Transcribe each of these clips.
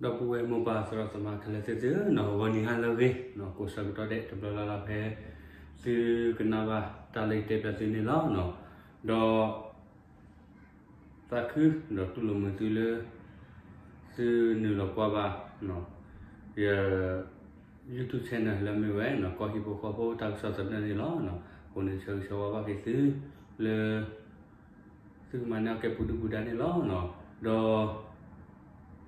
ဒီပုၢ်ဝဲၢ်မိၢ်ပၢ်သရၣ်သမါခဲလၢာ်သ့ၣ်သုဧၢ, ဂီၤနံၤဟါလၢအဂ့ၤ, ကိးဆၢကတီၢ်ဒဲးတဘျီလၢ်လၢ်ဖဲ သုကနၣ်ဘၣ်တၢ်လၢယတဲပၠးသုန့ၣ်လီၤ. ဒီး သးခုဒီးတူၢ်လိာ်မုာ်သုလၢ သုနုာ်လီၤကွၢ်ဘၣ် ယ YouTube channel လၢမ့ၢ်ဝဲ ကီၢ်ဟံၣ်ဖိဃီဖိတၢ်ကစီၣ်သနၢၣ်န့ၣ်လီၤ. အဃိန့ၣ်ဆၢဂ့ၤဆၢဝါဘၣ်က့ၤသု လၢ သုကမၤန့ၢ်အီၣ်ကဲပူၤဒုၣ်ပူၤဒါန့ၣ်လီၤ.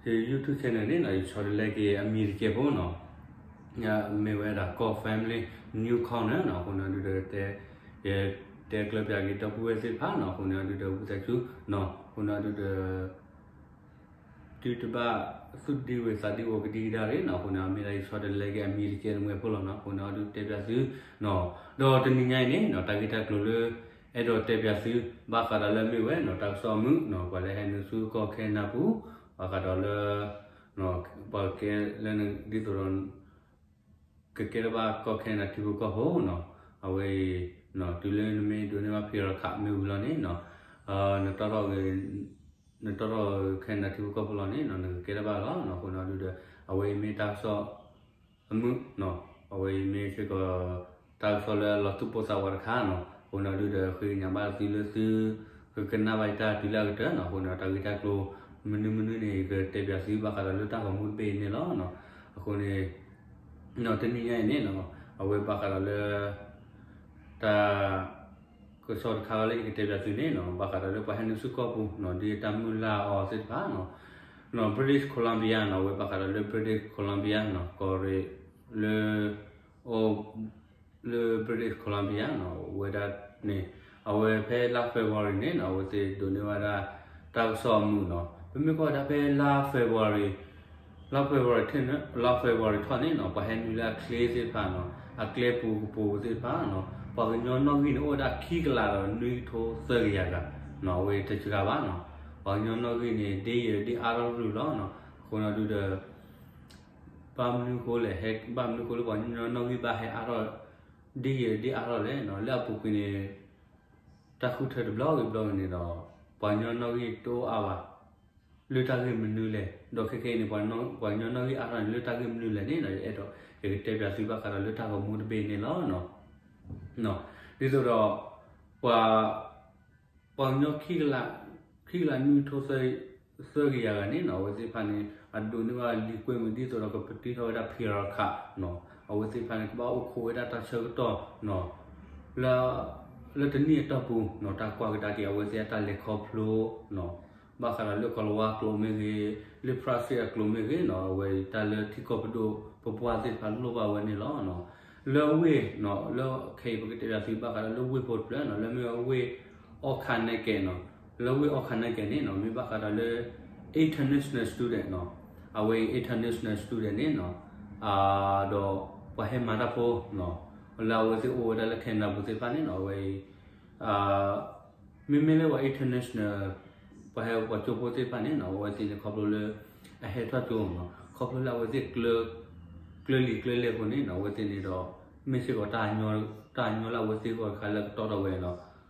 ဒီး ယ YouTube channel န့ၣ် ယဆီတလဲက့ၤအမံၤတကဲးဖိနီၤ, မ့ၢ်ဝဲဒၣ် ကီၢ် Family New Corner နီၤ. အဃိန့ၣ်ဒုးဒီး ယတဲကျၢၤပၠးက့ၤဒီပုၢ်ဝဲၢ်သ့ၣ်တဖၣ်နီၤ. အဃိန့ၣ်ဒုးဒီး ဝံသးစူၤနီၤ. အဃိန့ၣ်ဒုးဒီး သုတဘၣ်သူၣ်ဒံဝဲသးဒံဝီၤကဒံကဒါရ့ၣ်နီၤ. အဃိန့ၣ် မ့ၢ်ဒၣ်ယဆီတလဲက့ၤအမံၤတကဲးတမှဲဖိလီၤနီၤ. အဃိန့ၣ်ဒုးတဲပၠးသုနီၤ. ဒီးတနံၤညါအံၤန့ၣ်နီၤ တၢ်ဂ့ၢ်တၢ်ကျိၤလၢ အဲၣ်ဒိးတဲပၠးသု ဘၣ်ဃးဒီးလၢမ့ၢ်ဝဲနီၤ တၢ်ကစီၣ်အမုာ်နီၤ ပှၤလၢဟဲနုာ်ဆူကီၢ်ခဲနဒၤပူၤ ဘၣ်ဃးဒီးလၢ ပှၤကဲလၢ ဒ်သိးဒီး ကကဲထီၣ်ဘၣ်ကီၢ်ခဲနဒၤထံဖိကီၢ်ဖိနီၤ. အဝဲအံၤ တုၤလၢနမ့ၢ်ဒိးန့ၢ်ဘၣ် PR ခးမ့ၢ်ဝံၤလီၤန့ၣ်နီၤ နတီၢ်ထီၣ်ဂ့ၤ နတီၢ်ထီၣ်ခဲနဒၤထံဖိကီၢ်ဖိလီၤန့ၣ်နီၤ နကကဲထီၣ်ဘၣ်လီၤနီၤ. အဃိန့ၣ်ဒုးဒီး အဝဲအံၤမ့ၢ်တၢ်ကစီၣ်အမုာ်နီၤ. အဝဲအံၤမ့ၢ်စ့ၢ်ကီး တၢ်ကစီၣ်လၢအလီၤသူၣ်ပိၢ်သးဝးတခါနီၤ. အဃိန့ၣ်ဒုးဒီး ဃ့ကညးဘၣ်သုလၢသု ကကနၣ်ဘၣ်ယတၢ်တုၤလၢအကတၢၢ်နီၤ. အဃိန့ၣ် တၢ်ဂ့ၢ်တၢ်ကျိၤ မနုၤမနုၤန့ၣ် ယကတဲပၠးသုဘၣ်ဃးဒီးလၢတၢ်ဂီၤမူတဘ့ၣ်အံၤန့ၣ်လီၤ. အဃိန့ၣ် တနံၤညါအံၤန့ၣ်နီၤ အဝဲဘၣ်ဃးဒီးလၢ တၢ် ကစီၣ်တခါလၢယကတဲပၠးသုန့ၣ်နီၤ ဘၣ်ဃးဒီးလၢပှၤဟဲနုာ်ဆူကီၢ်ပူၤနီၤ ဒ်တၢ်မုၢ်လၢ်အီၤသ့ၣ်တဖၣ်နီၤ, British Columbia နီၤ အဝဲဘၣ်ဃးဒီးလၢ British Columbia နီၤ ကီၢ်ရ့ၣ်လၢ လၢ British Columbia နီၤ ဝဲဒၣ်န့ၣ် အဝဲဖဲလါ February န့ၣ်နီၤ အဝဲသ့ၣ်ဒိးန့ၢ်ဝဲဒၣ် တၢ်ကစီၣ်အမုာ်နီၤ ပမ့ၢ်ကွၢ်ဝဲဒၣ်ဖဲလါ February လါ February ထီၣ်န့ၣ်နီၤ ပှၤဟဲနုာ်လၢအချ့သ့ၣ်တဖၣ်နီၤ အကျဲပူၤကပိာ်သ့ၣ်တဖၣ်နီၤ ပှၤကညီနီၣ်ဂံၢ်န့ၣ် အိၣ်ဝဲဒၣ်ခံကလးဒီးနွံကထိသၢကယၤဂၤနီၤ အဝဲတစှၤဘၣ်နီၤ ပှၤကညီနီၣ်ဂံၢ်န့ၣ် ဒ်ယဲၢ်ဒ်အါထီၣ်ရူၢ်လီၤနီၤ အဃိန့ၣ်ဒုးဒီး ဘၣ်မနုၤဃိလဲၣ် ဘၣ်မနုၤဃိလၢပှၤကညီနီၣ်ဂံၢ်ဘၣ်ဟဲအါထီၣ် ဒ်ယဲၢ်ဒ်အါထီၣ်လဲၣ်နီၤ လၢအပူၤကွံာ်န့ၣ် တၢ်ဃုထၢတဘျီဂ့ၤဘျီဂ့ၤန့ၣ်ဒီး ပှၤကညီနီၣ်ဂံၢ်တအိၣ်အါဘၣ် လၢတၢ်ဂ့ၢ်မနုၤလဲၣ် ဒီးခဲကနံၣ်အံၤန့ၣ် ပှၤကညီနီၣ်ဂံၢ်အါထီၣ်န့ၣ် လၢတၢ်ဂ့ၢ်မနုၤလဲၣ်န့ၣ်နီၤ ယအဲၣ်ဒိး ယကတဲပၠးသုဘၣ်ဃးဒီးလၢတၢ်ဂီၤမူတဘ့ၣ်န့ၣ်လီၤ. ဒ်သိးဒီး ပှၤ ပှၤကညီ ခံကလးနွံကထိ သၢကယၤဂၤန့ၣ်နီၤ အဝဲသ့ၣ်တဖၣ်န့ၣ် အဒိးန့ၢ်ဘၣ်လံာ်ကွဲမုာ်ဒ်သိးဒီးကပတုာ်ထီၣ်ဝဲဒၣ် PR ခးနီၤ အဝဲသ့ၣ်တဖၣ်န့ၣ် ကဘၣ်အိၣ်ခိးဝဲဒၣ်တၢ်ဆၢကတီၢ်နီၤ လၢ လၢတနံၣ်အတီၢ်ပူၤနီၤ တၢ်ကွၢ်ကဒါက့ၤအဝဲသ့ၣ်အတၢ်လဲၤခီဖျိနီၤ ဘၣ်ဃးဒီးလၢကီၤလၤဝါကျိာ်မ့ၢ်ဂ့ၤ လၢဖရၣ်စ့ၣ်အကျိာ်မ့ၢ်ဂ့ၤနီၤ အဝဲတၢ်လၢထံကီၢ်ပဒိၣ်ပပှၢ်သ့ၣ်တဖၣ်လိၣ်ဘၣ်ဝဲန့ၣ်လီၤ. လၢဝ့ၢ်နီၤ လၢခဲအံၤပကတဲပၠးသုဘၣ်ဃးဒီးလၢဝ့ၢ်ဖိတဖျၢၣ်နီၤ လၢမ့ၢ်ဝဲဝ့ၢ် အီခးနဲကဲနီၤ လၢဝ့ၢ်အီခးနဲကဲန့ၣ်နီၤ မ့ၢ်ဘၣ်ဃးဒီးလၢ international student နီၤ အဝဲအံၤ international student န့ၣ်နီၤ ဒီးပှၤဟဲမၤတၢ်ဖိနီၤ လၢအဝဲသ့ၣ်အိၣ်ဝဲဒၣ်လၢ Canada ပူၤသ့ၣ်တဖၣ်န့ၣ်နီၤ အဝဲအံၤ မ့မ့ၢ်လၢပှၤ international ပှၤဟဲပှၤကၠိဖိသ့ၣ်တဖၣ်န့ၣ်နီၤ အဝဲသ့ၣ်န့ၣ်ခီဖျိလၢ အဟဲထီၣ်ကၠိနီၤ ခီဖျိလၢအဝဲသ့ၣ် ကျၢလံာ်ကျၢလဲၢ်အဃိန့ၣ်နီၤ အဝဲသ့ၣ်န့ၣ်ဒီး မ့ၢ်စ့ၢ်ကီး တၢ်ညီလၢအဝဲသ့ၣ်ဂီၢ်တခါလၢကတီၢ်ထီၣ်ဝဲ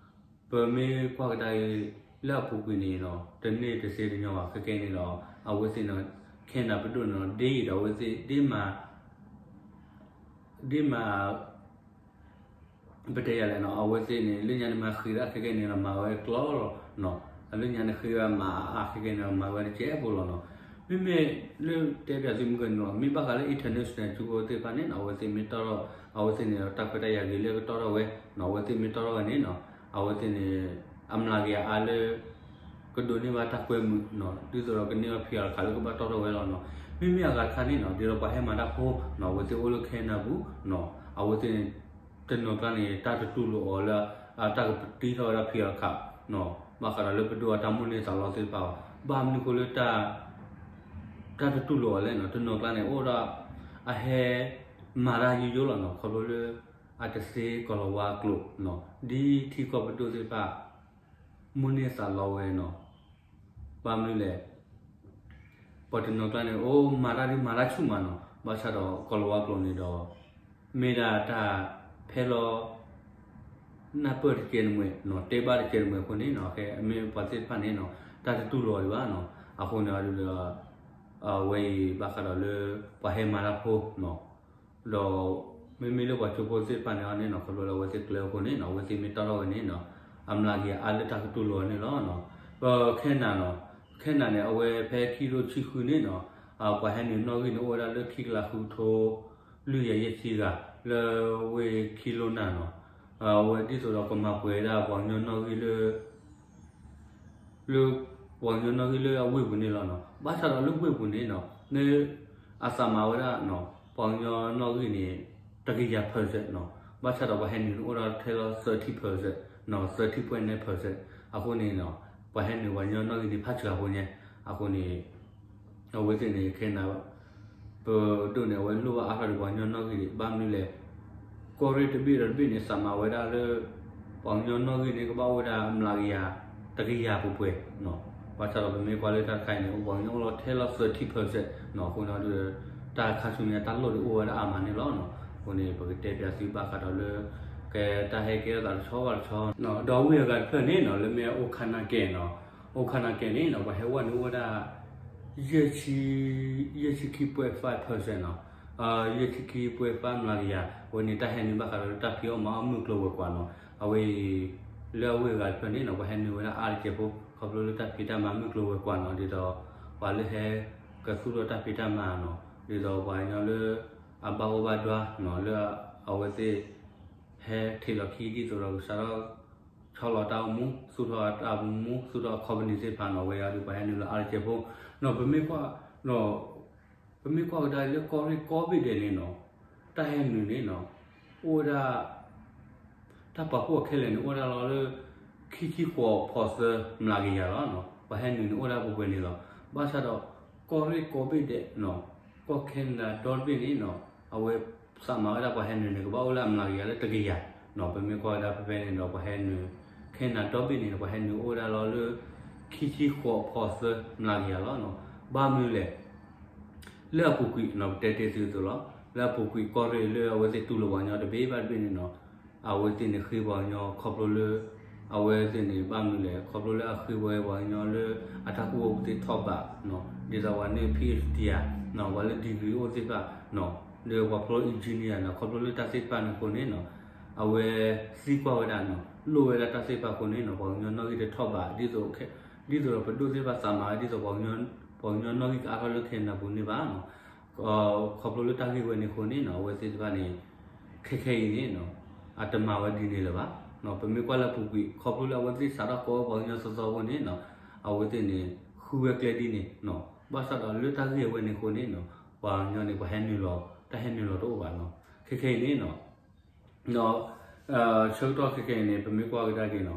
နီၤ ပမ့ၢ်ကွၢ်ကဒါအံၤ လၢအပူၤကွံာ်န့ၣ်နီၤ တန့ၢ်တစ့တညီဘၣ် ခဲကဲန့ၣ်ဒီး အဝဲသ့ၣ်န့ၣ် Canada ပဒိၣ်န့ၣ်ဒီး ဒ်အံၤဒီးအဝဲသ့ၣ် ဒ်မၤ ဒ်မၤ ပတဲယၤလဲၣ်နီၤ အဝဲသ့ၣ်န့ၣ် လၢညါန့ၣ်မၤဃံးဒၣ်ခဲကဲန့ၣ်ဒီး မၤဝဲကျီလီၤနီၤ လၢညါန့ၣ်ဃ့ဝဲမၤအါခဲကဲန့ၣ်ဒီး မၤဝဲတကဲဖိလီၤနီၤ မ့မ့ၢ်လၢတဲပၠးသုမုၢ်ကနၢၤနီၤ မ့ၢ်ဘၣ်ဃးလၢ international ကၠိဖိသ့ၣ်တဖၣ်န့ၣ်နီၤ အဝဲသ့ၣ်မ့ၢ်တီၢ်ထီၣ် အဝဲသ့ၣ်န့ၣ်ဒီး တၢ်ခွဲးတၢ်ယာ်ဂ့ၤလၢကတီၢ်ထီၣ်ဝဲနီၤ အဝဲသ့ၣ်မ့ၢ်တီၢ်ထီၣ်ဝဲန့ၣ်နီၤ အဝဲသ့ၣ်န့ၣ် အမျးက့ၤအါလၢ ကဒိးန့ၢ်ဘၣ်တၢ်ကွဲမုာ်နီၤ ဒ်သိးဒီးကန့ၢ်ဘၣ် PR တခါလၢကဘၣ်တီၢ်ထီၣ်ဝဲလီၤနီၤ မ့မ့ၢ်အဂၤတခါန့ၣ်နီၤ ဒ်သိးပှၤဟဲမၤတၢ်ဖိနီၤ အဝဲသ့ၣ်အိၣ်လၢ Canada ပူၤနီၤ အဝဲသ့ၣ်န့ၣ် တနီၤကျါန့ၣ် တၢ်တတူၢ်လိာ်အီၤလၢ တၢ်ကပတုာ်ထီၣ်ဝဲဒၣ် PR တခါနီၤ ဘၣ်ဃးဒီးလၢပဒိၣ်အတၢ်မိၣ်န့ၢ်သးလီသ့ၣ်တဖၣ်အီၤ ဘၣ်မနုၤဃိလၢ တၢ်တတူၢ်လိာ်အီၤလဲၣ်နီၤ တနီၤကျါန့ၣ် အိၣ်ဒီး အဟဲ မၤတၢ်ယိယိလီၤနီၤ ခီဖျိလၢ အတသ့ကီၤလၤဝါကျိာ်နီၤ ဒ်ထံကီၢ်ပဒိၣ်သ့ၣ်တဖၣ် မိၣ်န့ၢ်သးလီဝဲနီၤ ဘၣ်မနုၤလဲၣ် ပှၤတနီၤကျါန့ၣ် အိၣ်မၤတၢ်ဒ်မၤတၢ်ဆူၣ်မးနီၤ ဘၣ်ဆၣ်ဒီးကီၤလၤဝါကျိာ်န့ၣ်ဒီး မ့ၢ်ဒၣ်တၢ်ဖဲလီၤ နၢ်ပၢၢ်တကဲတမှဲၤနီၤ တဲဘၣ်တကဲတမှဲၤအဃိန့ၣ်နီၤ မ့ၢ်ပှၤသ့ၣ်တဖၣ်န့ၣ်နီၤ တၢ်တတူၢ်လိာ်အီၤဒံးဘၣ်နီၤ အဃိန့ၣ်ဒီး အဝဲအံၤဘၣ်ဃးဒီးလၢ ပှၤဟဲမၤတၢ်ဖိနီၤ, ဒီးမ့မ့ၢ်လၢပှၤကၠိဖိသ့ၣ်တဖၣ်န့ၣ်အီၤန့ၣ်နီၤ ခီဖျိလၢအဝဲသ့ၣ်ကျဲအဃိန့ၣ်နီၤ အဝဲသ့ၣ်မ့ၢ်တီၣ်ထီၣ်ဝဲန့ၣ်နီၤ အမျးကယၤအါလၢတၢ်ကတူၢ်လိာ်အီၤန့ၣ်လီၤ. ပခဲနၤနီၤ, ခဲနၤန့ၣ် အဝဲဖဲခံကထိခံဆံဃုန့ၣ်နီၤ ပှၤဟဲနုာ်နီၣ်ဂံၢ်န့ၣ် အိၣ်ဝဲဒၣ်လၢခံကလးဃုကထိ လွံၢ်ကယၤယဲၢ်ဆံဂၤ လၢဝ့ၢ်ခံလိနၢ်နီၤ, အဝဲဒ်သိးဒီးကမၤပှဲၤဝဲဒၣ်ပှၤကညီနီၣ်ဂံၢ်လၢ လၢပှၤကညီနီၣ်ဂံၢ်လၢအဝ့ၢ်ပူၤန့ၣ်လီၤနီၤ. ဘၣ်ဆၣ်ဒီးလၢဝ့ၢ်ပူၤန့ၣ်နီၤ လၢအသးမၤဝဲဒၣ် ပှၤကညီနီၣ်ဂံၢ်န့ၣ် တကယၤ percent နီၤ, ဘၣ်ဆၣ်ဒီးပှၤဟဲနုာ်န့ၣ်အိၣ်ဒီးထဲလီၤ သၢထံ percent နီၤ, သၢထံ point nine percent အဃိန့ၣ်နီၤ ပှၤဟဲနုာ်ပှၤကညီနီၣ်ဂံၢ်န့ၣ် ဖးစှၤဖိညါ အဃိန့ၣ် အဝဲသ့ၣ်န့ၣ် ခဲနၤ ပဒိၣ်န့ၣ် အဝဲလိၣ်ဘၣ်အါထီၣ်ဒီးပှၤကညီနီၣ်ဂံၢ်ဒံး ဘၣ်မနုၤလဲၣ် ကီၢ်ရ့ၣ်တဘ့ၣ်ဒီးတဘ့ၣ်န့ၣ် သးမၤဝဲဒၣ်လၢ ပှၤကညီနီၣ်ဂံၢ်န့ၣ် ကဘၣ်အိၣ်ဝဲဒၣ်အမျးကယၤ တကယၤပှဲၤပှဲၤနီၤ. ဘၣ်ဆၣ်ဒီးပမ့ၢ်ကွၢ်လၢတၢ်တခါအံၤန့ၣ် ပှၤကညီအိၣ်လီၤထဲလီၤ သၢထံ percent နီၤ, အဃိန့ၣ်ဒီး တၢ်ခါဆူညါတၢ်လိၣ်ဒံးအိၣ်ဝဲဒၣ်အါမးန့ၣ်လီၤနီၤ. အဃိန့ၣ် ပကတဲပၠးသုဘၣ်ဃးဒီးလၢ ကဲတၢ်ဟဲကဲထီၣ်သးတဆီဘၣ်တဆီနီၤ, ဒီးဝ့ၢ်အဂၤတဖျၢၣ်န့ၣ်နီၤ လၢမ့ၢ်အိၣ်ခါနၢ်ကဲနီၤ, အိၣ်ခါနၢ်ကဲန့ၣ်နီၤ ပှၤဟဲဝဲနုာ်အိၣ်ဝဲဒၣ် ယဲၢ်ဆံခံ point five percent နီၤ, ယဲၢ်ဆံခံ point five မျးကယၤ ဝဲန့ၣ်တၢ်ဟဲနုာ်ဘၣ်ဃးဒီးတၢ်ဖံးအီၣ်မၤအီၣ်မုၢ်ကျိၤဝဲၤကွာ်နီၤ. အဝဲအံၤ လၢအဝ့ၢ်အဂၤတဖျၢၣ်န့ၣ်နီၤ ပှၤဟဲနုာ်ဝဲဒၣ်အါတကဲးဖိ ခီဖျိလၢတၢ်ဖံးတၢ်မၤမုၢ်ကျိၤဝဲၤကွာ်နီၤ, ဒ်သိး ပှၤလၢဟဲကသူၣ်ထီၣ်တၢ်ဖံးတၢ်မၤနီၤ, ဒ်သိးပှၤကညီလၢ အဘၣ်အိၣ်ဘၣ်ဒွါနီၤ လၢအဝဲသ့ၣ် ဟဲထံးလီၤခံ ဒ်သိးဒီးကစးထီၣ် ဆီလီၤတၢ်အိၣ်မူ သူၣ်ထီၣ်တၢ်အိၣ်မူ သူၣ်ထီၣ် company သ့ၣ်တဖၣ်နီၤ, ဝဲအံၤဒီးပှၤဟဲနုာ်လီၤအါတကဲးဖိနီၤ. ပမ့ၢ်ကွၢ် ပမ့ၢ်ကွၢ်ကဒါလၢကီၢ်ရ့ၣ်ကိးဘ့ၣ်ဒဲးန့ၣ်နီၤ တၢ်ဟဲနုာ်န့ၣ်နီၤ အိၣ်ဝဲဒၣ် တၢ်ပာ်ဖှိၣ်ခဲလၢာ်န့ၣ် အိၣ်ဝဲဒၣ်လီၤလၢ ခံဆံဃိး point သၢ မျးကယၤလီၤနီၤ. ပှၤဟဲနုာ်န့ၣ် အိၣ်ဝဲဒၣ်ပှဲၤပှဲၤန့ၣ်လီၤ. ဘၣ်ဆၣ်ဒီး ကီၢ်ရ့ၣ်ကိးဘ့ၣ်ဒဲးနီၤ ကီၢ်ခဲနဒၤဒီတဘ့ၣ်န့ၣ်နီၤ အဝဲသးမၤဝဲဒၣ်ပှၤဟဲနုာ်န့ၣ် ကဘၣ်အိၣ်လၢအမျးကယၤလၢတကယၤနီၤ. ပမ့ၢ်ကွၢ်ဝဲဒၣ်ဖဲဖဲန့ၣ်ဒီး ပှၤဟဲနုာ် ခဲနဒၤဒီဘ့ၣ်န့ၣ် ပှၤဟဲနုာ်အိၣ်ဝဲဒၣ်လီၤလၢ ခံဆံဃိး point သၢ မျးကယၤလီၤနီၤ. ဘၣ်မနုၤလဲၣ် လၢအပူၤကွံာ်နီၤ ပတဲတ့ၢ်သုအသိးလီၤ. လၢအပူၤကွံာ်ကီၢ်ရ့ၣ်လၢအဝဲသ့ၣ်တူၢ်လိာ်ပှၤကညီတဘ့ၣ်ဘၣ်တဘ့ၣ်န့ၣ်နီၤ အဝဲသ့ၣ်န့ၣ်ဃ့ပှၤကညီခီဖျိလၢ အဝဲသ့ၣ်န့ၣ် ဘၣ်မနုၤလဲၣ် ခီဖျိလၢအဃ့ဝဲပှၤကညီလၢ အတၢ်ကူၣ်ဘၣ်ကူၣ်သ့ထီၣ်ဘးနီၤ, ဒ်သိးပှၤန့ၢ် PhD ဧါနီၤ, ပှၤလၢ degree အိၣ်သ့ၣ်တဖၣ်နီၤ, ဒီးပှၤဖျိ engineer နီၤ, ခီဖျိလၢတၢ်သ့ၣ်တဖၣ်န့ၣ်အဃိန့ၣ်နီၤ အဝဲသံကွၢ်ဝဲဒၣ်နီၤ လိၣ်ဝဲဒၣ်တၢ်သ့ၣ်တဖၣ်အဃိန့ၣ်နီၤ ပှၤကညီနီၣ်ဂံၢ်တထီၣ်ဘး ဒ်သိး ဒ်သိးဒီးပဒိၣ်သ့ၣ်တဖၣ်သးမၤဝဲ ဒ်သိးပှၤကညီနီၣ်ဂံၢ်ကအါထီၣ်လၢခဲနဒၤပူၤန့ၣ်ဘၣ်နီၤ. ခီဖျိလၢတၢ်ဂ့ၢ်ဝဲန့ၣ်အဃိန့ၣ်နီၤ အဝဲသ့ၣ်တဖၣ်န့ၣ် ခဲခဲအံၤန့ၣ်နီၤ အတမၤဝဲဒ်န့ၣ်လၢၤဘၣ်နီၤ. ပမ့ၢ်ကွၢ်လၢအပူၤကွံာ် ခီဖျိလၢအဝဲသ့ၣ်စးထီၣ်ကိးဝဲပှၤကညီသီသီအဃိန့ၣ်နီၤ အဝဲသ့ၣ်န့ၣ် ဃုဝဲကျဲဒ်န့ၣ်နီၤ. ဘၣ်ဆၣ်ဒီးလၢတၢ်ဂ့ၢ်ဝဲန့ၣ်အဃိန့ၣ်နီၤ ပှၤကညီန့ၣ် ပှၤဟဲနုာ်လီၤ တၢ်ဟဲနုာ်လီၤတအိၣ်ဘၣ်နီၤ. ခဲခဲအံၤန့ၣ်နီၤ ဒီး ဆၢကတီၢ်ခဲခဲအံၤန့ၣ် ပမ့ၢ်ကွၢ်ကဒါက့ၤနီၤ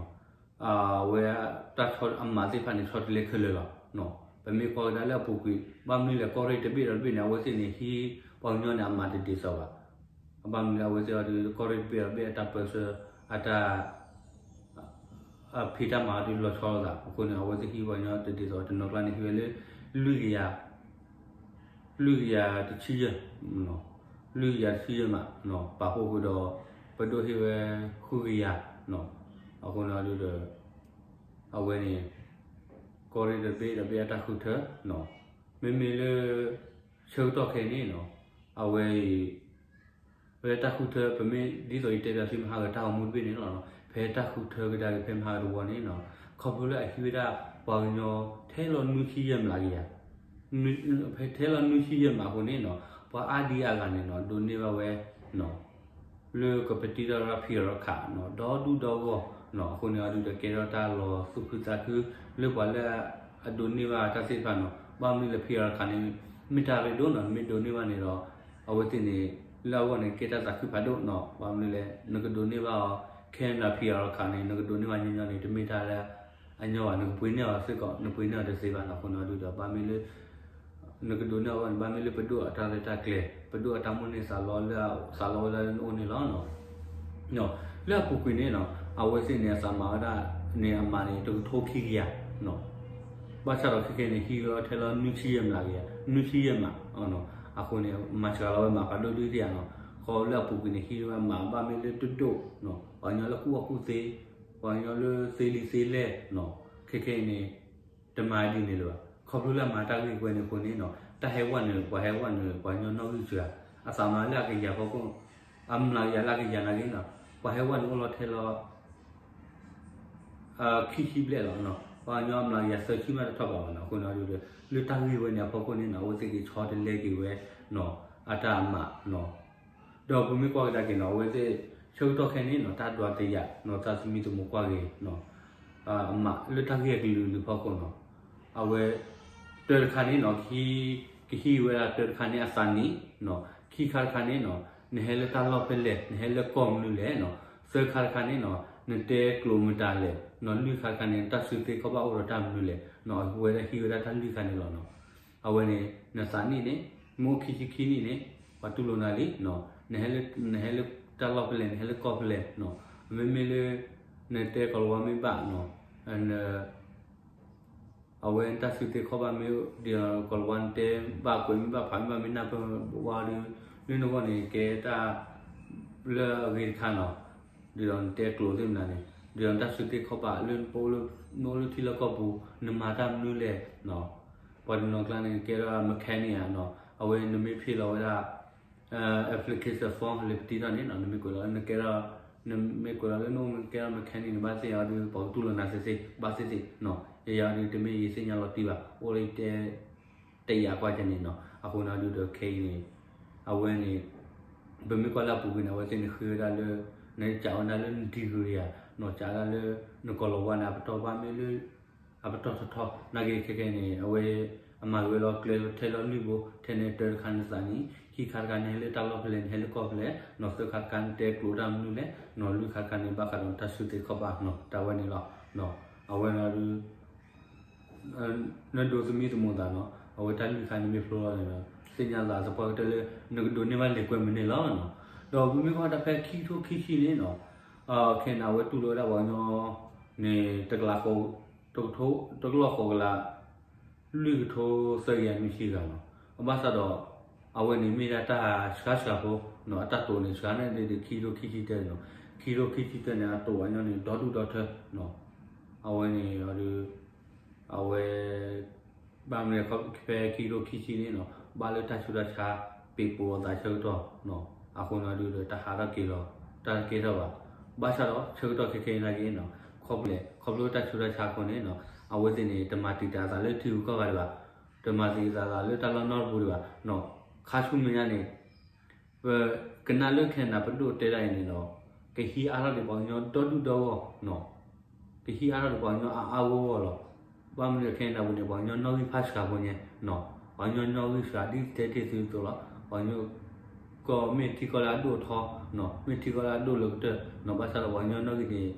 အဝဲတၢ်ဆီအမးသ့ၣ်တဖၣ်န့ၣ် ဆီတလဲခဲလၢာ်လီၤ. ပမ့ၢ်ကွၢ်ကဒါလၢအပူၤကွံာ် ဘၣ်မနုၤလဲၣ် ကီၢ်ရ့ၣ်တဘ့ၣ်ဒီးတဘ့ၣ်န့ၣ် အဝဲသ့ၣ်န့ၣ် ဟံးပှၤကညီန့ၣ် အမးတဒ်သိးဘၣ်. ဘၣ်မနုၤလဲၣ် အဝဲသ့ၣ်အီၤဒီး ကီၢ်ရ့ၣ်တဘ့ၣ်ဒီးတဘ့ၣ်အတၢ်ပၢဆှၢ အတၢ် အဖံးတၢ်မၤအီၤဒုးလီၤဆီလိာ်သး အဃိန့ၣ် အဝဲသ့ၣ်ဟံးပှၤကညီတဒ်သိး တနီၤကျါန့ၣ် ဟံးဝဲလၢ လွံၢ်ကယၤ လွံၢ်ကယၤတဆံယဲၢ် လွံၢ်ကယၤတဆံယဲၢ်မး ပာ်ဖှိၣ်ဃုာ်ဒီး ပဒိၣ်ဟ့ၣ်ဝဲ ဃုကယၤ အဃိန့ၣ်ဒီး အဝဲန့ၣ် ကီၢ်ရ့ၣ်တဘ့ၣ်ဒီးတဘ့ၣ်အတၢ်ဃုထၢ မ့မ့ၢ်လၢ ဆၢကတီၢ်ခဲအံၤန့ၣ်နီၤ အဝဲအံၤ ဖဲတၢ်ဃုထၢ ပမ့ၢ်ဒ်သိးယတဲပၠးသုမဟါဂၤတၢ်အိၣ်မူတဘ့ၣ်န့ၣ်လီၤ. ဖဲတၢ်ဃုထၢကဒါက့ၤဖဲမဟါဂၤတဝီန့ၣ်နီၤ ခီဖျိလၢအဟံးဝဲဒၣ်ပှၤကညီထဲလီၤနွံဆံယဲၢ်မျးကယၤ ဖဲထဲလီၤနွံဆံယဲၢ်မျးအဃိန့ၣ်နီၤ ပှၤအါဒံအါဂၤန့ၣ်နီၤ ဒိးန့ၢ်ဘၣ်ဝဲနီၤ လၢကပတံထီၣ်တၢ် ဖံးအီၤခး ဒီဒူၣ်ဒီဂီၢ်နီၤ အဃိန့ၣ်အဒုးဒီးကဲထီၣ်တၢ်လီၤသူၣ်ခုသးခု လၢပှၤလၢအဒိးန့ၢ်ဘၣ်တၢ်သ့ၣ်တဖၣ်နီၤ ဘၣ်မနုၤလဲၣ် ဖံးအီၤခးန့ၣ် မ့ၢ်တၢ်ရ့ဒိၣ်နီၤ နမ့ၢ်ဒိးန့ၢ်ဘၣ်န့ၣ်ဒီး အဝဲသ့ၣ်န့ၣ် လၢအဂီၢ်န့ၣ် ကဲတၢ်သးခုဖးဒိၣ်နီၤ ဘၣ်မနုၤလဲၣ် နကဒိးန့ၢ်ဘၣ်အီၤ ခဲနဒၤ ဖံးအီၤခးန့ၣ် နကဒိးန့ၢ်ဘၣ်ညီညီန့ၣ် တမ့ၢ်တၢ်လၢအညီဘၣ် နကပှ့ၤန့ၢ်အီၤစ့ၢ်ကီး နပှ့ၤန့ၢ်အီၤတသ့ဘၣ်နီၤ အဃိန့ၣ်အဒုးဒီး ဘၣ်မ့ၢ်လၢ နကဒိးန့ၢ်အီၤန့ၣ် ဘၣ်မ့ၢ်လၢပဒိၣ်အတၢ်ရဲၣ်တၢ်ကျဲၤ ပဒိၣ်အတၢ်မိၣ်န့ၢ်သးလီလၢ သးလီဝဲဒၣ်လၢနအိၣ်န့ၣ်လီၤ. လၢအပူၤကွံာ်န့ၣ်နီၤ အဝဲသ့ၣ်န့ၣ်အသးမၤဝဲဒၣ်န့ၣ်အမးန့ၣ် တကထိခံကယၤနီၤ ဘၣ်ဆၣ်ဒီးခဲခဲန့ၣ် ဟံးလီၤထဲလီၤနွံဆံယဲၢ်မျးကယၤ နွံဆံယဲၢ်မး အဃိန့ၣ် မၤစှၤလီၤဝဲမးဖးဒိၣ်ဒုးတယၤနီၤ ခီလၢအပူၤကွံာ်န့ၣ် ဟံးလီၤဝဲမး ဘၣ်မ့ၢ်လၢတဒိၣ်နီၤ ပှၤကညီလၢကူၣ်ဘၣ်ကူၣ်သ့ ပှၤကညီလၢသ့လံာ်သ့လဲၢ်နီၤ ခဲခဲအံၤန့ၣ် တမၤဒ်န့ၣ်လၢၤဘၣ် ခီဖျိလၢအမၤတၢ်ဂ့ၢ်ဝဲန့ၣ်အဃိန့ၣ်နီၤ တၢ်ဟဲဝဲနုာ် ပှၤဟဲဝဲနုာ် ပှၤကညီနီၣ်ဂံၢ်စှၤ အသးမၤလၢအကယၤဖီခိၣ် အမျးကယၤလၢအကယၤနာ်က့နီၤ ပှၤဟဲဝဲနုာ်အိၣ်လီၤထဲလီၤ ခံဆံဘျဲၣ်လီၤ. ပှၤကညီအမျးကယၤသၢဆံမးတထီၣ်ဘၣ်ဘၣ်နီၤ. အဃိန့ၣ်ဒီး လၢတၢ်ဂ့ၢ်ဝဲန့ၣ်အဖီခိၣ်န့ၣ်နီၤ အဝဲသ့ၣ်က့ၤဆီတလဲက့ၤဝဲနီၤ အတၢ်အမးနီၤ ဒီးပမ့ၢ်ကွၢ်ကဒါက့ၤနီၤ အဝဲသ့ၣ် ဆၢကတီၢ်ခဲအံၤန့ၣ်နီၤ တၢ်ဒွးတယာ်နီၤ တၢ်သမံသမိးကွၢ်က့ၤနီၤ အမးလၢတၢ်ဂ့ၢ်အကလုာ်ကလုာ်ဖီခိၣ်နီၤ အဝဲ တၢ်တခါန့ၣ်နီၤ ကဟံးဝဲဒၣ်တၢ်တခါန့ၣ်အသးနံၣ်နီၤ ခံခါတခါန့ၣ်နီၤ နဟဲလၢတၢ်လီၢ်ဖဲလဲၣ် နဟဲလၢကီၢ်မနုၤလဲၣ်နီၤ သၢခါတခါန့ၣ်နီၤ နတဲကျိာ်မတၤလဲၣ်နီၤ လွံၢ်ခါတခါန့ၣ် နတၢ်စုသ့ခီၣ်ဘၣ်အိၣ်ဒီးတၢ်မနုၤလဲၣ်နီၤ အဝဲဒၣ်ဟံးဝဲဒၣ်တၢ်လွံၢ်ခါန့ၣ်လီၤနီၤ အဝဲန့ၣ် နသးနံၣ်န့ၣ် မ့ၢ်အိၣ်ခံဆံခံနံၣ်န့ၣ် ပှၤတူၢ်လိာ်နၤလံနီၤ နဟဲလၢတၢ်လီၢ်ဖဲလဲၣ် နဟဲလၢကီၢ်ဖဲလဲၣ်နီၤ မ့မ့ၢ်လၢ နတဲကီၤလၤဝါမ့ၢ်ဘၣ်နီၤ အဝဲနတၢ်စုသ့ခီၣ်ဘၣ်မ့ၢ်ဒ်ဒီးကီၤလၤဝါနတဲဘၣ်ကွဲးမ့ၢ်ဘၣ်ဖးမ့ၢ်ဘၣ်မ့ၢ်နၢ်ပၢၢ်ဝါဒီး လၢနဂီၢ်န့ၣ် ကဲတၢ်လၢအဂ့ၤတခါနီၤ ဒ်ဒီးနတဲကျိာ်သ့ၣ်မနုၤန့ၣ် ဒ်ဒီးနတၢ်စုသ့ခီၣ်ဘၣ်လၢနအိၣ်လၢထံလၢကီၢ်ပူၤ နမၤတၢ်မနုၤလဲၣ်နီၤ ပှၤတနီၤကျါန့ၣ် ကဲထီၣ် mechanic နီၤ အဝဲနမ့ၢ်ဖ့ၣ်လီၤဝဲဒၣ် application form လၢပတံထီၣ်န့ၣ်နီၤ နမ့ၢ်ကွဲးလီၤလၢနကဲထီၣ် နမ့ၢ်ကွဲးလီၤလၢနအိၣ်မ့ၢ်ကဲထီၣ် mechanic န့ၣ် ဘၣ်သ့ၣ်ညါအီၤဒီး ပှၤကတူၢ်လိာ်နၤသ့သ့ ဘၣ်သ့ၣ်သ့နီၤ ယယၤအီၤဒီး တမ့ၢ်ယသ့ၣ်ညါလီၤတံၢ်ဘၣ် အိၣ်လၢယတဲ တယာ်ကွၢ်ကဲန့ၣ်နီၤ အဃိန့ၣ်ဒီးခဲအံၤန့ၣ် အဝဲန့ၣ် ပမ့ၢ်ကွၢ်လၢအပူၤကွံာ်န့ၣ် အဝဲသ့ၣ်န့ၣ်ဃ့ဝဲဒၣ်လၢ နကးဝဲဒၣ်လၢန degree ဧါ နီၤ ကးဒၣ်လၢ နကီၤလၤဝါန့ၣ် အပတီၢ်ဘၣ်မ့ၢ်လၢ အပတီၢ်ထီထီ နာ်က့ခဲကဲန့ၣ် အဝဲ အမၤက့ၤဝဲလီၤကျဲထဲလီၤလွံၢ်ဘိ ထဲန့ၣ်တၢ်တခါန့ၣ်သးနံၣ် ခံခါတခါန့ၣ်ဟဲလၢတၢ်လီၢ်ဖဲလဲၣ်န့ၣ် ဟဲလၢကီၢ်ဖဲလဲၣ်နီၤ သၢခါတခါန့ၣ်တဲကျိာ်တၢ်မနုၤလဲၣ်နီၤ လွံၢ်ခါတခါန့ၣ် ဘၣ်ဃးဒီးနတၢ်စုသ့ခီၣ်ဘၣ်နီၤ တၢ်ဝဲန့ၣ်လီၤ အဝဲန့ၣ်ဒီး နဒိးသမံသမိးသးနီၤ အဝဲတၢ်လွံၢ်ခါန့ၣ်မ့ၢ်ဖျိလီၤန့ၣ်ဒီး သ့ၣ်ညါသးသပှၢ်ကတၢၢ်လၢ နကဒိးန့ၢ်ဘၣ်လံာ်ကွဲမုာ်န့ၣ်လီၤနီၤ ဒီးပမ့ၢ်ကွၢ်တၢ်ဖဲခံကထိခံဆံန့ၣ်နီၤ ခဲအံၤန့ၣ် အဝဲတူၢ်လိာ်ဝဲဒၣ်ပှၤကညီန့ၣ် တကလး တကလီၢ်ဃိးကလး လွံၢ်ကထိသၢကယၤနွံဆံဂၤနီၤ ဘၣ်ဆၣ်ဒီး အဝဲန့ၣ်မ့ၢ်ဒၣ်တၢ်ဆှါစှၤဖိနီၤ အတၢ်တိာ်န့ၣ် စှၤန့ၣ်ဒ်ခံကထိခံဆံတၢန့ၣ်နီၤ ခံကထိခံဆံတၢန့ၣ် အတိာ်ဝဲညီန့ၣ် ဒီဒူၣ်ဒီထၢနီၤ အဝဲန့ၣ်ဒီး အဝဲ ဘၣ်မနုၤလဲၣ် ဖဲခံကထိခံဆံန့ၣ်နီၤ ဘၣ်လၢတၢ်ဆူးတၢ်ဆါ ပ့ၤပိာ်အသးဆၢကတီၢ်နီၤ အဃိန့ၣ်ဒီး တၢ်ဟးထီၣ်က့ၤလီၤ တၢ်တကဲထီၣ်ဘၣ် ဘၣ်ဆၣ်ဒီးဆၢကတီၢ်ခဲခဲအံၤနာ်က့နီၤ ခီဖျိလဲၣ် ခီဖျိတၢ်ဆူးတၢ်ဆါအဃိန့ၣ်နီၤ အဝဲသ့ၣ်န့ၣ် တမၤတံာ်တာ်အသးလၢထံဂုၤကီၢ်ဂၤဒံးဘၣ် တမၤတံာ်တာ်အသးလၢတၢ်လီၢ်နီတပူၤဒံးဘၣ်နီၤ ခါဆူမဲာ်ညါန့ၣ် ပကနၣ်လၢခဲနဒၤပဒိၣ်တဲဒၣ်အံၤန့ၣ်ဒီး ကဟံးအါထီၣ်ဒံးပှၤကညီဒီဒူၣ်ဒီဂီၢ်နီၤ ကဟံးအါထီၣ်ဒံးပှၤကညီအါအါဂီၢ်ဂီၢ်လီၤ. ဘၣ်မနုၤခဲနဒၤပူၤန့ၣ် ပှၤကညီနီၣ်ဂံၢ်ဖးစှၤဖိညါနီၤ ပှၤကညီနီၣ်ဂံၢ်စှၤဒ်တဲတ့ၢ်သုသိးလီၤ. ပှၤကညီကီၢ်မ့ၢ်ထံကီၢ်လၢအဒိၣ်အထီနီၤ မ့ၢ်ထံကီၢ်လၢအဒိၣ်လၢကတၢၢ်နီၤ ဘၣ်ဆၣ်ဒီးပှၤကညီနီၣ်ဂံၢ်န့ၣ်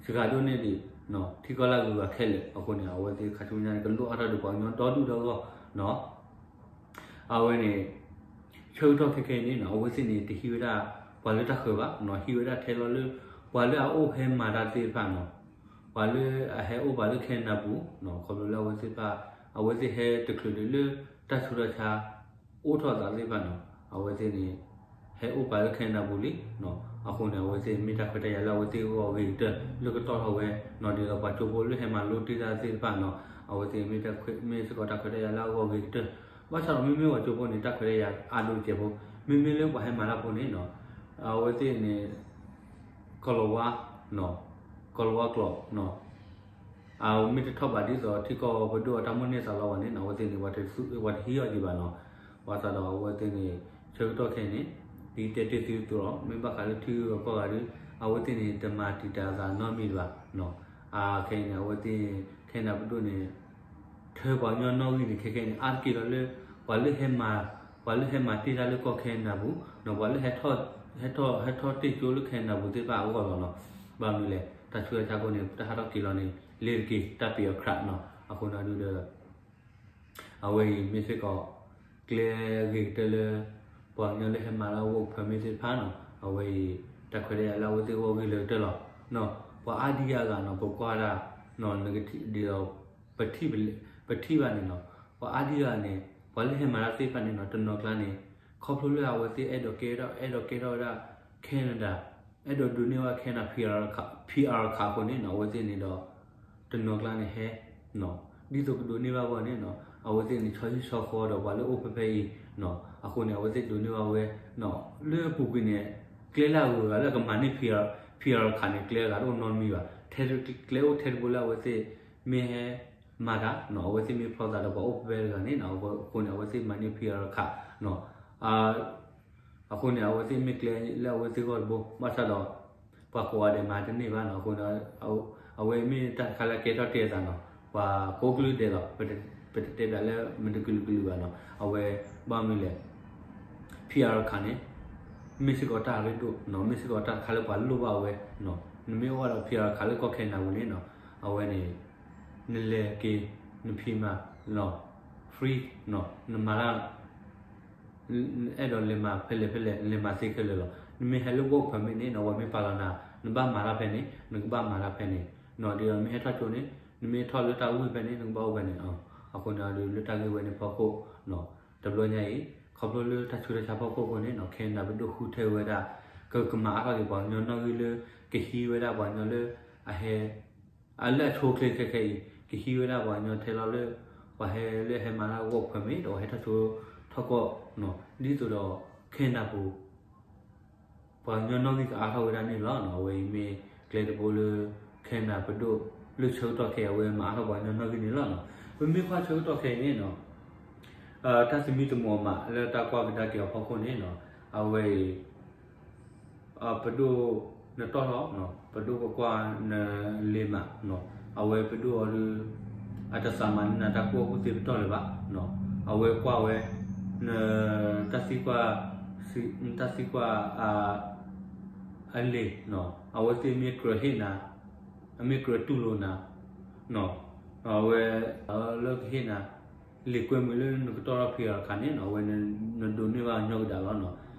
စှၤဒိၣ်န့ၢ်ဒံး ထံကီၢ်လၢအဂုၤအဂၤခဲလၢာ်အဃိန့ၣ် အဝဲသ့ၣ်ခါဆူညါန့ၣ် ကလိၣ်အါထီၣ်ဒံးပှၤကညီဒီဒူၣ်ဒီဂီၢ်နီၤ အဝဲန့ၣ် ဆၢကတီၢ်ခဲခဲအံၤန့ၣ်နီၤ အဝဲသ့ၣ်န့ၣ် တဟံးဝဲဒၣ် ပှၤလၢတၢ်ဃၢၤဘၣ်နီၤ ဟံးဝဲဒၣ်ထဲလီၤလၢ ပှၤလၢအအိၣ်ဟဲမၤတၢ်သ့ၣ်တဖၣ်နီၤ ပှၤလၢအဟဲအိၣ်ပှၤလၢခဲနဒၤပူၤနီၤ ခီဖျိလၢအဝဲသ့ၣ်တဖၣ် အဝဲသ့ၣ်ဟဲတချုးဒံးလၢတၢ်ဆူးတၢ်ဆါ အိၣ်ထီၣ်သးသ့ၣ်တဖၣ်နီၤ အဝဲသ့ၣ်န့ၣ် ဟဲအိၣ်ပှၤလၢခဲနဒၤပူၤလံနီၤ အဃိန့ၣ် အဝဲသ့ၣ်မ့ၢ်တၢ်ခွဲးတၢ်ယာ်လၢအဝဲသ့ၣ်အဂီၢ်အဂ့ၤကတၢၢ် လၢကတီၢ်ထီၣ်ဝဲနီၤ ဒ်သိးပှၤကၠိဖိလၢဟဲမၤလိတ့ၢ်တၢ်သ့ၣ်တဖၣ်နီၤ အဝဲသ့ၣ်မ့ၢ်တၢ်ခွဲး မ့ၢ်စ့ၢ်ကီးတၢ်ခွဲးတၢ်ယာ်လၢအဂီၢ်အဂ့ၤကတၢၢ် ဘၣ်ဆၣ်ဒီးမ့မ့ၢ်ပှၤကၠိဖိန့ၣ် တၢ်ခွဲးတၢ်ယာ်အါဒိၣ်စဲးဖိ မ့မ့ၢ်လၢပှၤဟဲမၤတၢ်ဖိန့ၣ်နီၤ အဝဲသ့ၣ်န့ၣ် ကီၤလၤဝါနီၤ ကီၤလၤဝါကျိာ်နီၤ အမ့ၢ်တထီၣ်ဘးဒ်သိးထံကီၢ်ပဒိၣ်အတၢ်မိၣ်န့ၢ်သးလီဝဲန့ၣ်နီၤ အဝဲသ့ၣ်န့ၣ် ပှၤတဟံးအီၤဒံးဘၣ်နီၤ ဘၣ်ဆၣ်ဒီးအဝဲသ့ၣ်န့ၣ် ဆၢကတီၢ်ခဲအံၤန့ၣ် ဒ်တဲတ့ၢ်သုသိးလီၤ မ့ၢ်ဘၣ်ဃးလၢထံဂုၤကီၢ်ဂၤဒီး အဝဲသ့ၣ်န့ၣ် တမၤတံာ်တာ်အသးနီတမံၤဘၣ်နီၤ အခဲအံၤန့ၣ် အဝဲသ့ၣ် ခဲနဒၤပဒိၣ်န့ၣ် ထၢပှၤကညီနီၣ်ဂံၢ်န့ၣ် ခဲခဲအံၤန့ၣ် အါတက့ၢ်လီၤလၢ ပှၤလၢဟဲမၤ ပှၤလၢဟဲမၤတ့ၢ်တၢ်လၢကီၢ်ခဲနဒၤပူၤနီၤ ပှၤလၢဟဲထီၣ် ဟဲထီၣ် ဟဲထီၣ်တ့ၢ်ကၠိလၢခဲနဒၤပူၤသ့ၣ်တဖၣ်အဂီၢ်လီၤနီၤ ဘၣ်မနုၤလဲၣ် တၢ်ဆူးတၢ်ဆါအဃိန့ၣ် တၢ်ဟးထီၣ်က့ၤလီၤန့ၣ် လ့ၤတက့ၤ တၢ်ပ့ၤအီၤခရးနီၤ အဃိန့ၣ်ဒုဒီး အဝဲအံၤမ့ၢ်စ့ၢ်ကီး ကျဲအဂ့ၤကတၢၢ်လၢ ပှၤကညီလၢဟဲမၤလၢ work permit သ့ၣ်တဖၣ်နီၤ အဝဲအံၤ တၢ်ခွဲးတၢ်ယာ်လၢအဝဲသ့ၣ်အဂီၢ်ဂ့ၤလၢကတၢၢ်လီၤ. ပှၤအါဒံအါဂၤနီၤ ပကွၢ်ဒၣ်နီၤ ဒ်သိး ပထံၣ်ဘၣ်န့ၣ်နီၤ ပှၤအါဒံအါဂၤန့ၣ် ပှၤလၢဟဲမၤတၢ်သ့ၣ်တဖၣ်န့ၣ်နီၤ တနီၤကျါန့ၣ် ခီဖျိလၢအဝဲသ့ၣ်အဲၣ်ဒိးကဲထီၣ် အဲၣ်ဒိးကဲထီၣ်ဝဲဒၣ် ခဲနဒၤ အဲၣ်ဒိးဒိးန့ၢ်ဝဲခဲနဒၤ PR ခးအဃိန့ၣ်နီၤ အဝဲသ့ၣ်န့ၣ်ဒီး တနီၤကျါန့ၣ်ဟဲနီၤ ဒ်သိးကဒိးန့ၢ်ဘၣ်ဝဲန့ၣ်နီၤ အဝဲသ့ၣ်န့ၣ် ဆီဟံၣ်ဆီဃီဒီးပှၤလၢအိၣ်ဖဲဖဲအံၤနီၤ အဃိန့ၣ် အဝဲသ့ၣ်ဒိးန့ၢ်ဘၣ်ဝဲနီၤ လၢအပူၤကွံာ်န့ၣ် ကျဲလၢအဂုၤအဂၤလၢအကမၤန့ၢ် PR PR ခးန့ၣ် ကျဲအဂၤတအိၣ်နီတမံၤဘၣ် ထဲ ကျဲအိၣ်ထဲတဘိလၢအဝဲသ့ၣ်မ့ၢ်ဟဲမၤတၢ်နီၤ အဝဲသ့ၣ်မ့ၢ်ဖျီသးဒီးပှၤအိၣ်ဖဲဖဲတဂၤန့ၣ်နီၤ အဃိန့ၣ် အဝဲသ့ၣ်မၤန့ၢ် PR ခးနီၤ အဃိန့ၣ် အဝဲသ့ၣ်မ့ၢ်ကျဲလၢအဝဲသ့ၣ်ဂီၢ်တဘိ ဘၣ်ဆၣ်ဒီး ပှၤကိးဂၤဒဲးမၤတန့ၢ်ဘၣ်နီၤ အဃိန့ၣ် အဝဲမ့ၢ်တၢ်တခါလၢအကဲထီၣ်တ့ၢ်အသးနီၤ ပှၤကိးကလုာ်ဒဲးလီၤ ပတတဲဘၣ်လၢမတကလုာ်ကလုာ်ဘၣ်နီၤ အဝဲဘၣ်မနုၤလဲၣ် PR ခးန့ၣ် မ့ၢ်စ့ၢ်ကီးတၢ်အရ့ဒိၣ်နီၤ မ့ၢ်စ့ၢ်ကီးတၢ်တခါလၢပှၤလိၣ်ဘၣ်ဝဲနီၤ နမ့ၢ်အိၣ်ဘၣ်ဒီး PR ခးလၢကီၢ်ခဲနဒၤပူၤန့ၣ်နီၤ အဝဲန့ၣ် နလဲၤက့ၤ နဖံးမၤနီၤ free နီၤ နမၤတၢ် အဲၣ်ဒိးလဲၤမၤဖဲလဲၣ်ဖဲလဲၣ် လဲၤမၤသ့ခဲလၢာ်လီၤ. နမ့ၢ်ဟဲလၢ work permit န့ၣ်နီၤ ပှၤမ့ၢ်ပာ်လီၤနၤ နဘၣ်မၤတၢ်ဖဲန့ၣ် နကဘၣ်မၤတၢ်ဖဲန့ၣ်နီၤ ဒ်သိးနမ့ၢ်ဟဲထီၣ်ကၠိန့ၣ် နမ့ၢ်ထီၣ်လၢတၢ်ဝံၣ်ဖဲန့ၣ် နကဘၣ်အိၣ်ဖဲန့ၣ် အဃိန့ၣ်ဒီးလၢတၢ်ဂ့ၢ်ဝဲန့ၣ်ဖီခိၣ်နီၤ တဘျီညါအံၤ ခီဖျိလၢတၢ်ဆူးတၢ်ဆါဖီခိၣ်အဃိန့ၣ်နီၤ ခဲနဒၤပဒိၣ်ဃုထၢဝဲဒၣ် ကကမၤအါထီၣ်က့ၤပှၤကညီနီၣ်ဂံၢ်လၢ ကဟံးဝဲဒၣ်ပှၤကညီလၢ အဟဲ အလၢအဆိအချ့ခဲခဲအံၤ ကဟံးဝဲဒၣ်ပှၤကညီထဲလီၤလၢ ပှၤဟဲလၢဟဲမၤတၢ် work permit ဒီးပှၤဟဲထီၣ်ကၠိထီၣ်ကီၢ် ဒ်သိးဒီး ခဲနဒၤပူၤ ပှၤကညီနီၣ်ဂံၢ်ကအါထီၣ်ဝဲဒၣ်န့ၣ်လီၤ. အဝဲအံၤမ့ၢ်ကျဲတဘိလၢ ခဲနဒၤပဒိၣ်လၢဆၢကတီၢ်ခဲအံၤ အဝဲမၤအါထီၣ်ပှၤကညီနီၣ်ဂံၢ်န့ၣ်လီၤ. ပမ့ၢ်ကွၢ်ဆၢကတီၢ်ခဲအံၤန့ၣ်နီၤ တၢ်သမံသမိးမးလၢတၢ်ကွၢ်ကဒါက့ၤအီၤဖီခိၣ်န့ၣ်နီၤ အဝဲအံၤ ပဒိၣ်နတီၢ်ထီၣ် ပဒိၣ်ကကွၢ်နလ့ၤမး အဝဲပဒိၣ်အီၤဒီး အတသးမၤန့ၢ်နၤတၢ်ကူၣ်ဘၣ်ကူၣ်သ့ပတီၢ်လၢၤဘၣ်. အဝဲကွၢ်ဝဲ န တၢ်သံကွၢ် တၢ်သံကွၢ် အလ့ၤ အဝဲသ့ၣ်မ့ၢ်ကြၢးဟ့ၣ်နၤ အမ့ၢ်ကြၢးတူၢ်လိာ်နၤ အဝဲ လၢကဟ့ၣ်နၤ လံာ်ကွဲမုာ်လၢနကတီၢ်ထီၣ် PR တခါန့ၣ်နီၤ အဝဲနဒိးန့ၢ်ဘၣ်ညီကဒၣ်လီၤနီၤ.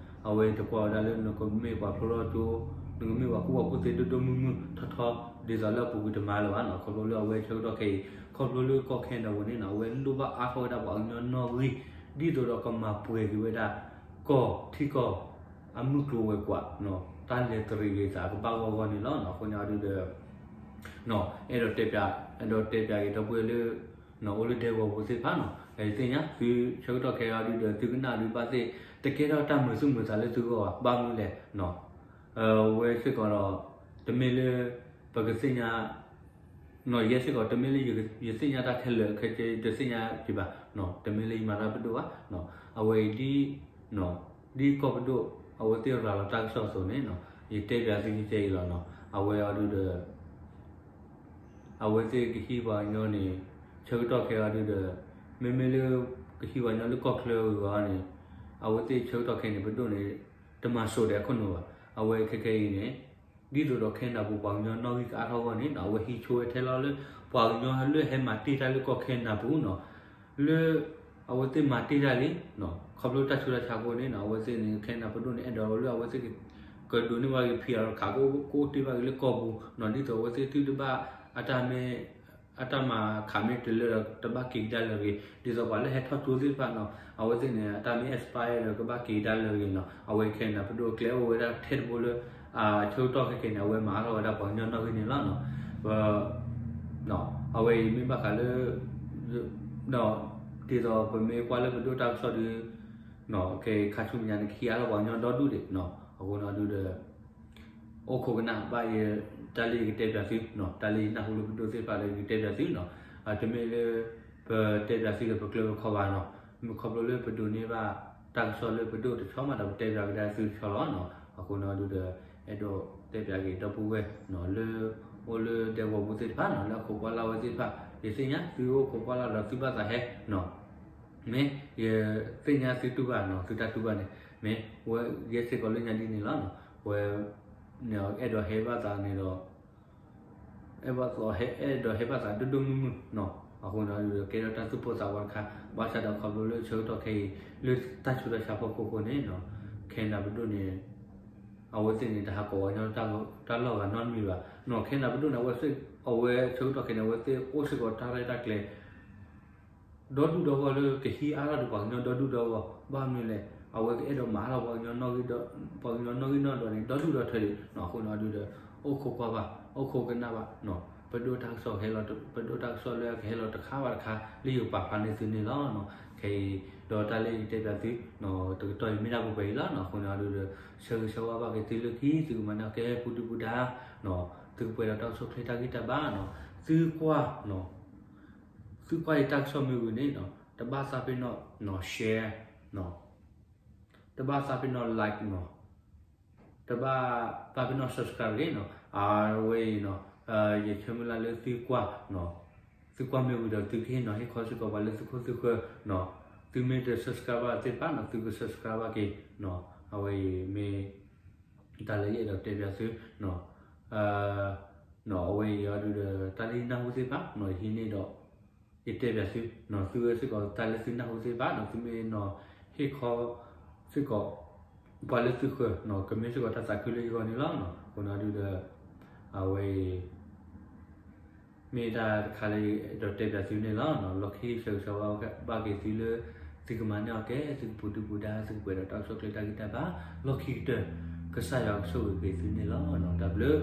အဝဲတကွၢ်ဝဲဒၣ်လၢနကမ့ၢ်ပှၤဖျိထီၣ်ကၠိ နကမ့ၢ်ပှၤကူၣ်ဘၣ်ကူၣ်သ့ဒိၣ်ဒိၣ်မုၢ်မုၢ်ထီထီ ဒ်သိးလၢအပူၤကွံာ်တမၤလၢၤဘၣ်နီၤ. ခီဖျိလၢအဝဲဆၢကတီၢ်ခဲအံၤ ခီဖျိလၢကီၢ်ခဲနဒၤပူၤန့ၣ်နီၤ အဝဲလိၣ်ဘၣ်အါထီၣ်ဝဲဒၣ်ပှၤကညီနီၣ်ဂံၢ် ဒ်သိးဒီးကမၤပှဲၤက့ၤဝဲဒၣ် ကီၢ်ထံကီၢ် အမုၢ်ကျိၤဝဲၤကွာ် တၢ်လဲၤတရံးဂ့ၤသးကဘၣ်ဂီၢ်ဂီၢ်န့ၣ်လီၤ. အဃိန့ၣ်အီၤဒုးဒီး အဲၣ်ဒိးတဲပၠး အဲၣ်ဒိးတဲပၠးက့ၤဒီပုၢ်ဝဲၢ်လၢ အိၣ်လၢဒဲကဝီၤပူၤသ့ၣ်တဖၣ်နီၤ ယသ့ၣ်ညါ သုဆၢကတီၢ်ခဲအံၤအီၤဒုးဒီး သုကနၣ်ဒုးဘၣ်သ့ၣ် တကဲထီၣ်တၢ်မုာ်သူၣ်မုာ်သးလၢသုဂီၢ်ဘၣ်. ဘၣ်မနုၤလဲၣ် ဝဲစ့ၢ်ကီးဒီး တမ့ၢ်လၢ ပကသ့ၣ်ညါ ယဲစ့ၢ်ကီး တမ့ၢ်လၢယသ့ၣ်ညါတၢ်ခဲလၢာ်ခဲဆ့ တသ့ၣ်ညါက့ၤဘၣ်, တမ့ၢ်လၢယမၤတၢ်ပဒိၣ်ဘၣ်. အဝဲအံၤဒ် ဒ်ကီၢ်ပဒိၣ် အဝဲသ့ၣ်ရၤလီၤတၢ်ကစီၣ်အသိးန့ၣ် ယတဲပၠးသုခဲအံၤလီၤနီၤ. အဝဲအီၤဒုးဒီး အဝဲသ့ၣ်ကဟံးပှၤကညီန့ၣ် ဆၢကတီၢ်ခဲအံၤအီၤဒုးဒီး မ့မ့ၢ်လၢ ကဟံးပှၤကညီလၢကီၢ်ချၢအဂီၢ်န့ၣ် အဝဲသ့ၣ်ဆၢကတီၢ်ခဲအံၤန့ၣ် ပဒိၣ်န့ၣ် တမၤစိးဒီးအခိၣ်နူာ်ဘၣ်. အဝဲခဲခဲအံၤန့ၣ် ဒ်သိးဒီးခဲနဒၤပူၤပှၤကညီနီၣ်ဂံၢ်ကအါထီၣ်အဂီၢ်န့ၣ် အဝဲဟံးဆိဝဲထဲလီၤလၢ ပှၤကညီလၢဟဲမၤတ့ၢ်တၢ်လၢကီၢ်ခဲနဒၤပူၤနီၤ လၢ အဝဲသ့ၣ်မၤတ့ၢ်တၢ်လံ ခီဖျိတၢ်ဆူးတၢ်ဆါအဃိန့ၣ်နီၤ အဝဲသ့ၣ်န့ၣ် ခဲနဒၤပဒိၣ်န့ၣ် အဲၣ်ဒိးလၢအဝဲသ့ၣ် ကဒိးန့ၢ်ဘၣ်က့ၤ PR ခး ကအိၣ်တ့ၢ်ဘၣ်က့ၤလၢကီၢ်ပူၤနီၤ ဒ်သိးအဝဲသ့ၣ်သုတဘၣ် အတၢ်မ့ၢ် အတၢ်မၤခးမ့ၢ်တလၢဒီး တဘၣ်က့ၤကဒါလၢအဂ့ၤ ဒ်သိးပှၤလၢဟဲထီၣ်ကၠိသ့ၣ်တဖၣ်နီၤ အဝဲသ့ၣ်န့ၣ် အတၢ်မ့ၢ် expire ဒီးကဘၣ်က့ၤကဒါလၢအဂ့ၤနီၤ အဝဲခဲနဒၤပဒိၣ်ကျဲအိၣ်ဝဲဒၣ်ထဲတဘိလၢ ဆၢကတီၢ်ခဲခဲန့ၣ် အဝဲမၤအါထီၣ်ဝဲဒၣ်ပှၤကညီနီၣ်ဂံၢ်န့ၣ်လီၤနီၤ. အဝဲအံၤမ့ၢ်ဘၣ်ဃးလၢ ဒ်သိးပမ့ၢ်ကွၢ်လၢပဒိၣ်တၢ်ကစီၣ်ဒီး ခဲခါဆူမဲာ်ညါန့ၣ် ကဟံးအါထီၣ်ပှၤကညီဒီဒူၣ်ဒံးနီၤ အဃိန့ၣ်ဒုးဒီး အိၣ်ခိးကနၣ်ဘၣ်ယ တၢ်လၢယကတဲပၠးသုနီၤ တၢ်လၢယနၢ်ဟူလၢပဒိၣ်သ့ၣ်တဖၣ်လၢယကတဲပၠးသုနီၤ တမ့ၢ်လၢ ပတဲပၠးသုဒီးပကျၢၤပခီၣ်ဘၣ်နီၤ မ့ၢ်ခီဖျိလၢပဒိးန့ၢ်ဘၣ် တၢ်ကစီၣ်လၢပဒိၣ်တဆီမးဒီးပတဲပၠးကဒါသုတဆီလီၤနီၤ အဃိန့ၣ်ဒုးဒီး အဲၣ်ဒိးတဲပၠးက့ၤဒီပုၢ်ဝဲၢ်နီၤ လၢ အိၣ်လၢဒဲကဝီၤပူၤသ့ၣ်တဖၣ်နီၤ လၢအခိးကွၢ်လၢ်ဝဲသ့ၣ်တဖၣ် ယသ့ၣ်ညါသုအိၣ်ခိးကွၢ်လၢ်ဒီးသုဘၣ်သးဟဲနီၤ မ့ၢ်ယသ့ၣ်ညါသုတူၢ်ဘၣ်နီၤ သုတၢ်တူၢ်ဘၣ်န့ၣ် မ့ၢ်ဝဲယဲစ့ၢ်ကီးလၢညါဒ်န့ၣ်လီၤနီၤ ဝဲ အဲၣ်ဒိးဟဲဘၣ်သးန့ၣ်ဒီး အဲၣ်ဘၣ်သးဟဲအဲၣ်ဒိးဟဲဘၣ်သးဒိၣ်ဒိၣ်မုၢ်မုၢ်နီၤ အဃိန့ၣ်ဒုးဒီးကဲထီၣ်တၢ်သူၣ်ပိၢ်သးဝးတခါ ဘၣ်ဆၣ်ဒီးခီဖျိလၢဆၢကတီၢ်ခဲအံၤ လၢတၢ်ဆူးတၢ်ဆါဖီခိၣ်အဃိန့ၣ်နီၤ ခဲနဒၤပဒိၣ်န့ၣ် အဝဲသ့ၣ်န့ၣ် တဟးကိးပှၤကညီတၢ်လီၢ်ဂၤနီတမံၤဘၣ်နီၤ ခဲနဒၤပဒိၣ်န့ၣ် အဝဲဆၢကတီၢ်ခဲအံၤန့ၣ် အဝဲသ့ၣ်အိၣ်စ့ၢ်ကီးတၢ်ရဲၣ်တၢ်ကျဲၤ ဒီဒူၣ်ဒီဂီၢ်လၢကဟံးအါထီၣ်ဒီးပှၤကညီဒီဒူၣ်ဒီဂီၢ် ဘၣ်မနုၤလဲၣ် အဝဲကအဲၣ်ဒိးမၤအါထီၣ်ပှၤကညီနီၣ်ဂံၢ် ပှၤကညီနီၣ်ဂံၢ်နီၣ်ဒွးန့ၣ် ဒီဒူၣ်ဒီထၢဒံးနီၤ အဃိန့ၣ်ဒုးဒီး အိၣ်ခိးကွၢ်ဘၣ် အိၣ်ခိးကနၣ်ဘၣ်နီၤ ပဒိၣ်တၢ်ကစီၣ်ဟဲလီၤ, ပဒိၣ်တၢ်ကစီၣ်လၢအကဟဲလီၤတခါဘၣ်တခါ လၢယကပာ်ဖျါန့ၢ်သုန့ၣ်လီၤ. ခဲအံၤ ဒီးတၢ်လၢယတဲပၠးသု တကတီၢ်အံၤမ့ၢ်ဒၣ်ပှဲၤပှဲၤအံၤလီၤ. အဃိန့ၣ်အဒုးဒီး ဆၢဂ့ၤဆၢဝါဘၣ်က့ၤသုလၢခံ သုကမၤန့ၢ်အီၣ်ကဲ ပူၤဒုၣ်ပူၤဒါ သုကပှဲၤဒီးတၢ်အိၣ်ဆူၣ်အိၣ်ချ့တၢ်ဂံၢ်တၢ်ဘါနီၤ, သုကွၢ် သုကွၢ်ယတၢ်ကစီၣ်မ့ၢ်ဝံၤန့ၣ် တဘၣ်သးပ့ၤနီၣ် share တဘၣ်သးပ့ၤနီၣ် like နီၤ, တဘၣ်သးပ့ၤနီၣ် subscribe တဂ့ၤနီၤ. အဝဲအံၤနီၤ ယဆၢမုၢ်လၢ်လၢသုကွၢ် သုကွၢ်မ့ၢ်ဝံၤဒီး သုကဟ့ၣ်နီၤဟ့ၣ်ခီစ့ၢ်ကီးပှၤလၢသုခိၣ်သုဃၢၤနီၤ, သုမ့ၢ်တ subscribe ဘၣ်သ့ၣ်တဖၣ်နီၤ သုက subscribe ဘၣ်က့ၤနီၤ. အဝဲအံၤမ့ၢ် တၢ်လၢယအဲၣ်ဒိးတဲပၠးသု အဝဲအံၤအဒုးဒီး တၢ်လၢယနၢ်ဟူသ့ၣ်တဖၣ်နီၤ ယဟံးန့ၢ်ဒီး ယတဲပၠးသုနီၤ, သုဝဲစ့ၢ်ကီးတၢ်လၢသုနၢ်ဟူသ့ၣ်တဖၣ်နီၤ သုမ့ၢ်နီၤဟ့ၣ်ခီစ့ၢ်ကီး ပှၤလၢသုဃၢၤနီၤ ကမ့ၢ်စ့ၢ်ကီးတၢ်သးခုလၢယဂီၢ်န့ၣ်လီၤ. အဃိန့ၣ်အဒုးဒီး အဝဲအံၤ မ့ၢ်တၢ်တခါလၢယအဲၣ်ဒိးတဲပၠးသုန့ၣ်လီၤ. လီၢ်ခံဆၢဂ့ၤဆၢဝါဘၣ်က့ၤသုလၢ သုကမၤန့ၢ်အီၣ်ကဲ သုကပူၤဒုၣ်ပူၤဒါ သုကပှဲၤဒီးတၢ်အိၣ်ဆူၣ်အိၣ်ချ့တၢ်ဂံၢ်တၢ်ဘါ လီၢ်ခံကတၢၢ် ကစၢ်ယွၤကဆိၣ်ဂ့ၤက့ၤသုန့ၣ်လီၤ. တၢ်ဘျုး